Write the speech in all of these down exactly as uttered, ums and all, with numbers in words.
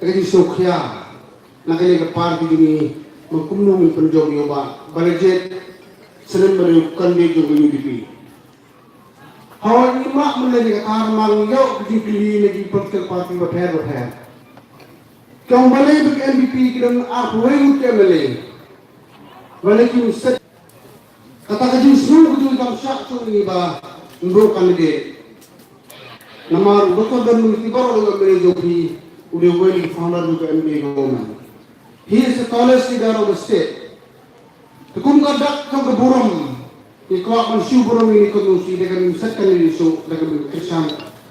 Ka jingsngewkhia na kane ka party jong ngi, ma kumno ngin pynjop ïa u Bah Balajied Syiem ban ïa u candidate jong ka U D P. Hooid, ngi map mynta ïa kata, namar ngi ïoh ka jingkylli na ki political party bapher bapher. Ka ong balei ba ka N P P ki don arphew wei ngut ki M L A, balei kim set. Kata ka jingsngew ka jingkam shah shuh ïa ngi ba ngin buh candidate. Namar u Doctor Don Mungti baroh u M L A jong phi, u dei uwei na ki founder jong ka M D A government. He is the tallest leader of the state. Te kum ka dak jong ka burom, ngi kwah ban shu burom ïa kane ka constituency da kaba ngim set candidate shuh, da kaba ngim kyrshan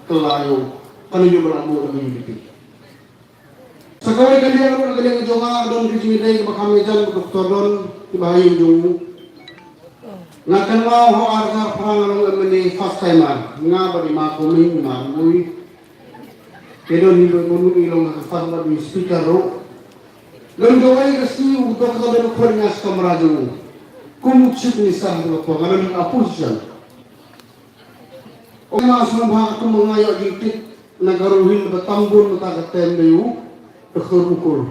kylla ïa u, kane ïa u ba la buh da ka U D P. Sa kawei ka liang ruh, ka liang jong nga, don ka jingïadei kaba kham ïajan bad u Doctor Don, kiba ha ïing jong u. Nga kynmaw ha u ar hajar phra nga long M L A first timer, nga bad i Ma Koming, i Ma Rymui. Te don hi ruh i Ma Mut, i long ha ka first bad i speaker ruh. Don kawei ka sngi u Doctor Don u khot ïa nga sha kamra jong u kum u chief minister ha ka por nga don ha ka opposition. Ong ma sngewbha, kum ma nga ïoh jingtip na ka Garo Hills ba tam bun mynta ka term dei u Doctor Mukul.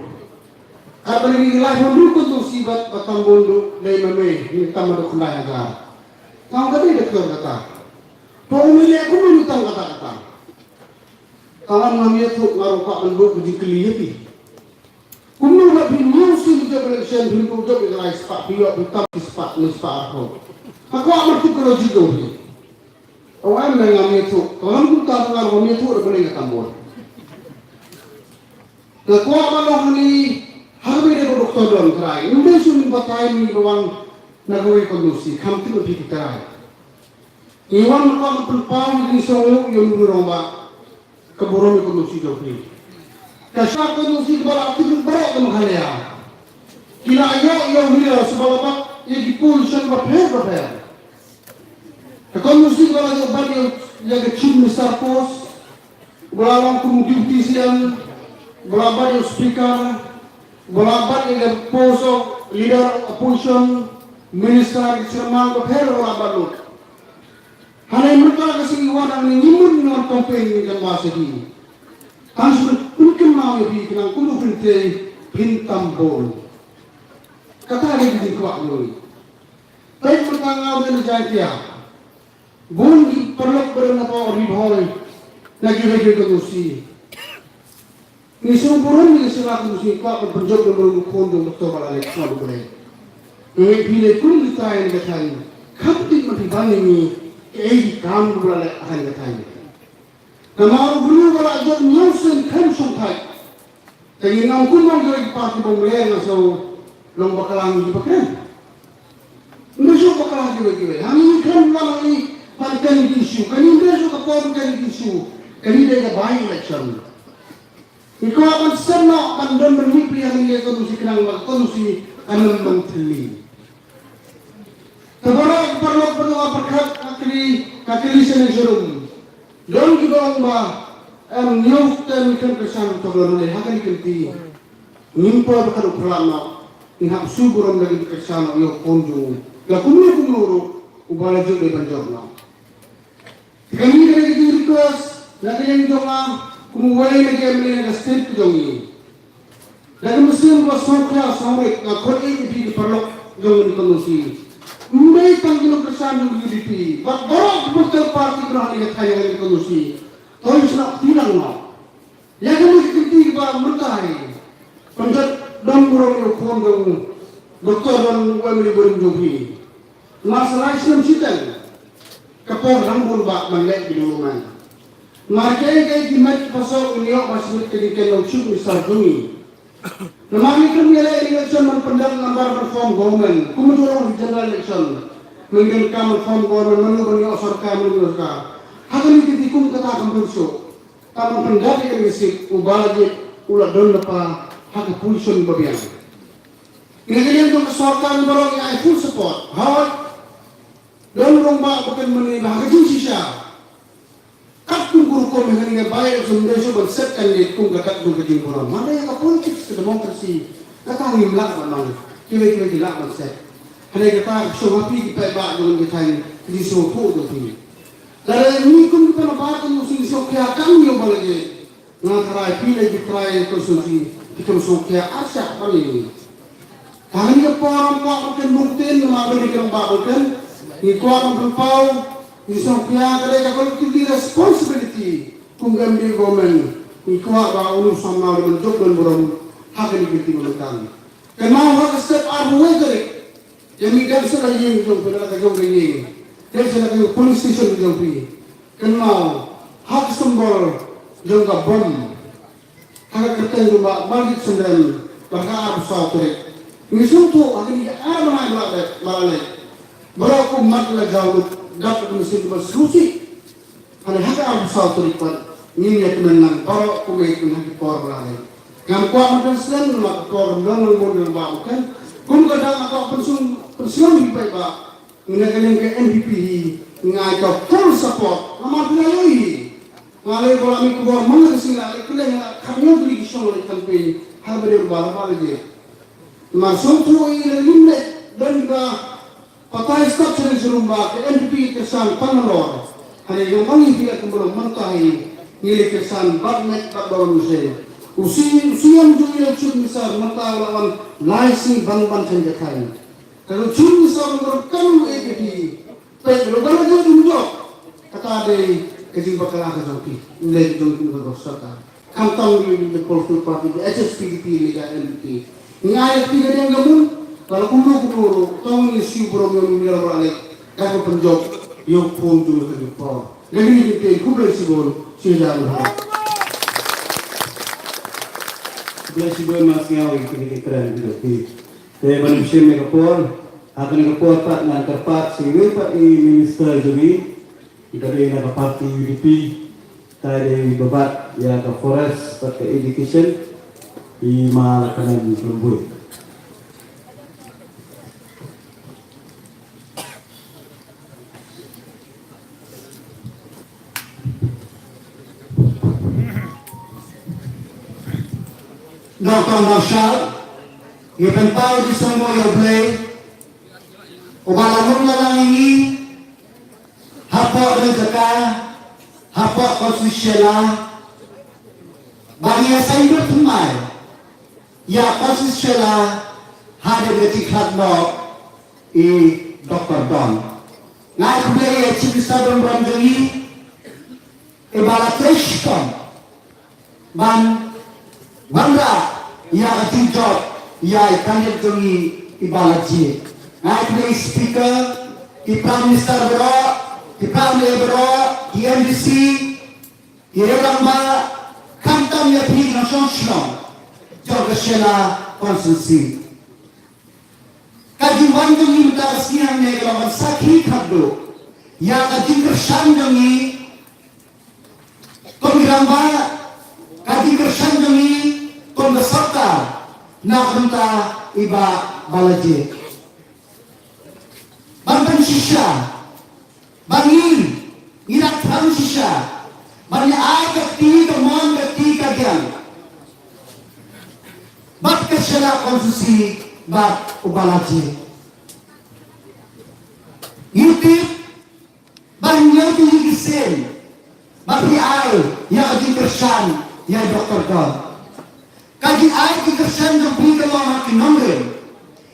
Katba ngi ki lai bun ruh constituency ba tam bun ruh dei ma me, ngi tam haduh khyndai hajar. Tang ka dei Doctor kata. To u me leh kumno ngi tam kata kata. Tang ngam ïathuh, nga ruh kwah ban buh ka jingkylli ïa phi. Kumno ba phi ñiew sien jop election, phi buh jop ïa ka lai spah, phi ïoh phi tam shi spah, ne spah arphew. Nga kwah ban tip ka logic jong phi. Ong em, ngam ïathuh. Ka wan kumta, nga ruh ngam ïathuh da balei nga tam bun. Nga kwah ban ong hangne, ha kaba ïadei bad u Doctor Don trai. Ym dei shuh ngin batai, ngi ba wan na kawei ka constituency, kham tip ma phi ki trai. Ngi wan ban pynpaw ïa ka jingsngewnguh ïa u Nongïalam Rangbah. Ka burom ïa ka constituency jong phi. Ka sha ka constituency kaba la tip baroh ka Meghalaya. Ki la ïoh ïa u leader uba la bat ïa ki position bapher bapher. Ka constituency kaba la ïoh bat ïa, ïa ka chief minister post, uba la long kum u deputy C M, uba la bat ïa u speaker, uba la bat ïa ka post of leader of opposition, minister, chairman, bapher uba la bat lut. Hangne mynta ka sngi wan hangne, ngi mut ngi wan campaign ngi kynmaw sha ki. Tang shu pynkynmaw ïa phi khnang kumno phin trei, phin tam bun. Kata ka dei ka jingkwah jong ngi. Peit mynta nga wan na Jaintia. Bun ki paralok ba don hapoh Ri Bhoi na kiwei kiwei ki constituency. Ngi sngewburom, ngi sngewbha, ngi kwah ban pynjop ïa u khun jong u Doctor Balajied, sngewbha U Blei. Ngi phi leh kum kita ïa ka thaiñ. Kham tip ma phi ban ïa ngi kaei ki kam kiba la leh ha ka thaiñ. Namar u briew uba la jop ñiew sien khlem shongthait. Te ngi ong kumno ngi ki party ba ong leh nga sngewlong bakla ngi bakla. Ngi shu bakla kiwei kiwei. Hangne ngi khlem wan hangne ban candidate issue. Kane ngi shu ka por ban candidate issue. Kane dei ka by election. Ngi kwah ban sngewbha ban don ban mih pyrshah ïa ka constituency khnang ba ka constituency kan ym long thylli. Te baroh ki paralok ba nga pyrkhat ka kylli, ka kylli sha ngi sharum. Don kiba ong ba em ñiew stem ngi khlem kyrshan, to don lei ha kane ka kynti. Ngim poi ba ka dei pyrshah noh. Ngi hap shu burom da ka jingkyrshan noh ïa u khun jong u. La kumno kumno ruh uba la jop dei ban jop noh. Te kane ka dei ka jingrequest na ka liang jong nga kum uwei na ki M L A na ka state ka jong ngi. Da ka mynsiem ba sngewkhia sngewrit nga khot ïa phi ki paralok jong ngi ka constituency. Ym dei tang ki nongkyrshan jong U D P bad baroh ki political party ki nongkyrshan jong ngi ka constituency. To ïa snoh kti lang noh. Ïa kane ka kynti kaba mynta hi. Pynjot don burom ïa u khun jong u Doctor Don, u M L A burom jong phi. Namar sa lai snem shiteng ka por dang bun bha ban leh ki development. Namar kiei kiei ki met ki phew snem ngin ïoh ba submit ka jingkheiñ na u Chief Minister jong ngi. Namar ngi khlem ïaleh election ban pyndep number ban form government. Kum u jong u general election. Ngi donkam ban form government, mano ban ïoh sorkar, mano ban ïoh sorkar. Ha kane ka kynti kum kata kam bun shuh. Tang ban pyndep ïa kane ka seat, u Balajied u la don lypa ha ka position ba biang. Ngi, ngi ïeng jong ka sorkar baroh ngi ai full support. Hooid. Don rangbah ba kynmaw ba ha ka jingshisha. Katkum ka rukom ha kane ka by-election, ym dei shuh ban set candidate kum ka dak jong ka jingburom. Hynrei ha ka politics, ka democracy, kata ngim lah ban nang. Kiwei kiwei ki lah ban set. Hynrei kata ka shu ha phi ki paidbah jong ka thaiñ, ki jingsngewthuh jong phi. Lada ngi kum ki paidbah ka shu sngewkhia kam ïa u Balajied. Nga tharai phi lei ki trai constituency, phi kam sngewkhia ar shah ban ïa ngi. Hangne ka por ym kwah ban kynmaw ktien namar ba dei ka rangbah ba kan. Ngi kwah ban pynpaw, ngi sngewkhia ka dei ka collective responsibility kum ka M D A government. Ngi kwah ba u Nongsamla u dei ban jop don burom ha kane ka kti ba mynta. Kynmaw ha ka step arphew wei tarik. Ïa ngi dep sha la ïing jong phi, la ka jong ka ïing. Dep sha la ka polling station jong phi. Kynmaw ha ka symbol jong ka bom. Ha ka kyrteng jong Bah Margit Syndem, bad ha ka arphew saw tarik. Ngi sngewthuh ha kine ki ar bnai ba la dep, ba la leit, baroh kum mat la jaw lut, dap ka mynsiem kaba sngewsih. Hynrei ha ka arphew saw tarik pat ngin ïa kmen lang baroh kumne kumne ha ki por ba la leit. Ngam kwah ban kren snem namar ka por ngam long lang bun lang ba u kren. Kum ka dang nga kwah pynsum, pynsum hi paidbah. Nga ka liang ka N P P hi, nga ai ka full support. Namar phi la ïohi hi. Nga lei ba la mih khubor man la ka sngi la lei kylleiñ la kham ïoh ki lei ki shong la lei campaign. Ha ba dei ba la ba la je. Namar sngewthuh hi la lim lei don ka Pathai stad sha ri sha rum ba ka N P P kyrshan tang halor. Hynrei nga ong ïa phi kumba long mynta hi ngi leit kyrshan bad met bad bor u seng. U seng, u seng jong ngi u Chief Minister mynta u la wan lai sngi ban ban chen ka thaiñ. Ka u Chief Minister u ong kam u A K P. Peit ruh ba la jong u jong. Kata dei ka jingbakla ka jong phi. Leit jong phi ka sorkar. Khamtam ïa u political party, H S P D P ne ka N P P. Nga ïa phi ka dei ka mut, ba la kumno kumno ruh, tang ïa shu burom ïa u Mylliem Rangleh, ka ka pynjop ïa u khun jong ka jong phi. Lagi ni phi, khublei shibun, shu ïa u ha. Khublei shibun, ma sngewbha ïa kine ki kren ki dei phi. Te ban ym shim ïa ka por, ha kane ka por pat ngan kyrpad sha iwei pat i minister jong ngi, i ka dei na ka party U D P, ka dei ba bat ïa ka forest bad ka education, i ma Lakhanen Rymbui. Nongpang nongshad, ngi pynpaw ïa ki sngewbha ïa U Blei, uba la lum la lang ïa ngi, hapoh ka jaka, hapoh constituency Shella, ba ngi ïa saiñdur thymmai ïa constituency Shella, ha ka jingkhlad noh i Doctor Don. Nga ai khublei ïa Chief Minister Don Bram jong ngi, iba la trei shitom ban wanrah ïa ka jingjop ïa i candidate jong ngi iba la jied. Nga ai khublei Speaker, ki Prime Minister baroh, ki Prime Minister baroh, ki M D C, ki rangbah, khamtam ïa phi ki nongshong shnong jong ka Shella constituency. Ka jingwan jong ngi mynta ka sngi hangne ka long ban sakhi khatduh ïa ka jingkyrshan jong ngi kum ki rangbah, ka jingkyrshan jong ngi kum ka sorkar na ka bynta i Bah ba la jied. Ban pynshisha ba ngi, ngi dang thrang shisha ban ïa ai ka kti ka mon ka kti ka diang bad ka Shella constituency bad uba la jied. Ngi tip ba ngi ïoh ki sien ba phi ai ïa ka jingkyrshan ïa Doctor Don. Ka jingai jingkyrshan jong phi ka long ha ki nongrim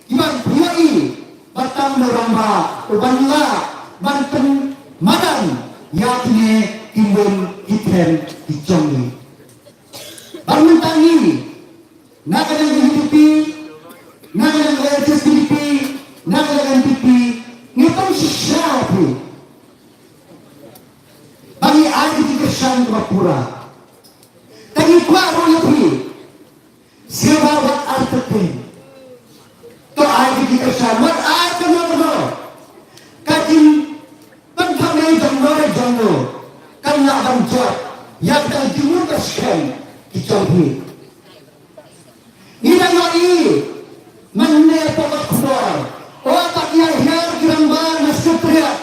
kiba phi ïohi ba tang u rangbah uban lah ban pynmadan ïa kine ki lum ki them ki jong ngi. Bad mynta ngi, na ka liang ka U D P, na ka liang ka H S P D P, na ka liang ka N P P, ngi pynshisha ïa phi ba ngi ai ka jingkyrshan kaba pura. Te ngi kwah ruh ïa phi, sngewbha wat ai kyrteng. To ai ka jingkyrshan, wat ai kano kano ka jingpynthame jong no re jong no kan lah ban jop ïa ka jingmut ka skhem ki jong phi. Ngi dang ïohi mynne hapoh ka khubor, o, pat ïa hiar ki rangbah na Secretariat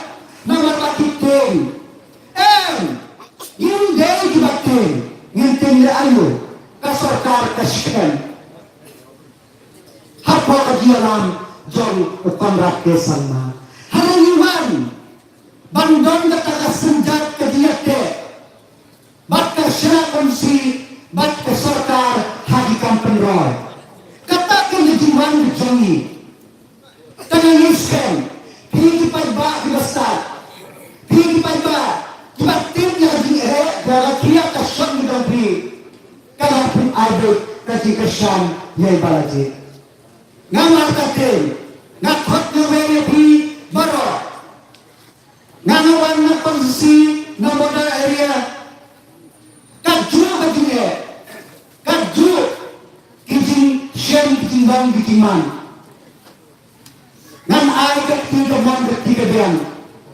namar ba ki tieng. Em, ngim dei kiba tieng, ngin tieng leh aïu? Ka sorkar ka skhem. Hapoh ka jingïalam jong u Conrad K Sangma, haba ngi wan ban don kata ka synjat ka jingïateh bad ka Shella constituency bad ka sorkar ha ki kam pynroi. Kata ka dei ka jingwan ka jong ngi. Tang ngi skhem, phi ki paidbah kiba stad, phi ki paidbah kiba tip ïa ka jingeh, ïa ka khia ka shong ki jong phi, ka long phin ai beit ka jingkyrshan ïa i Balajied. Nga markatien, nga khot nga wei ïa phi baroh. Nga nga wan na constituency na border area. Ka juh ka jingeh, ka juh ki jingshem, ki jingbam, ki jingman. Ngan ai ka kti ka mon, ka kti ka biang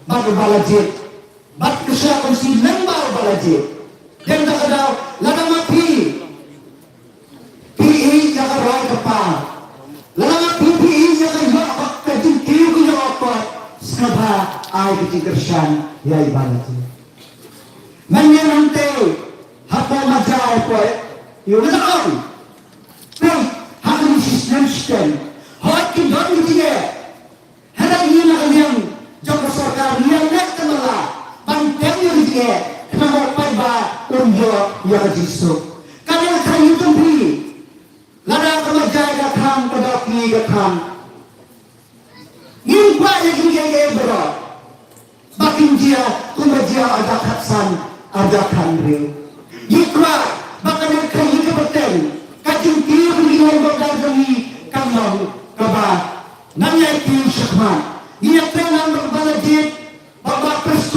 bad u Balajied, bad ka sha constituency lyngba u Balajied. Dei da ka daw, lada ma phi phi ïeit ïa ka roi ka par, lada ma phi phi ïeit ïa ka ïoh ka jingkiew ka ïoh ka kot, sngewbha ai ka jingkyrshan ïa i Balajied. Mynnin hangtei hapoh Majai poi, ïa u la ong, peit ha kane shisnem shiteng, hooid ki don ki jingeh. Hynrei ngi na ka liang jong ka sorkar ngi ïaleh ka mala ban tem ïa ka jingeh, khnang ba u paidbah un ïoh ïa ka jingsuk. Ka dei ka ïa jong phi. Lada ka Majai ka khang, ka Dawki ka khang, ngim kwah ïa ki jingeh baroh ba kin jia kumba jia arhajar khatsan, arhajar khathynriew. Ngi kwah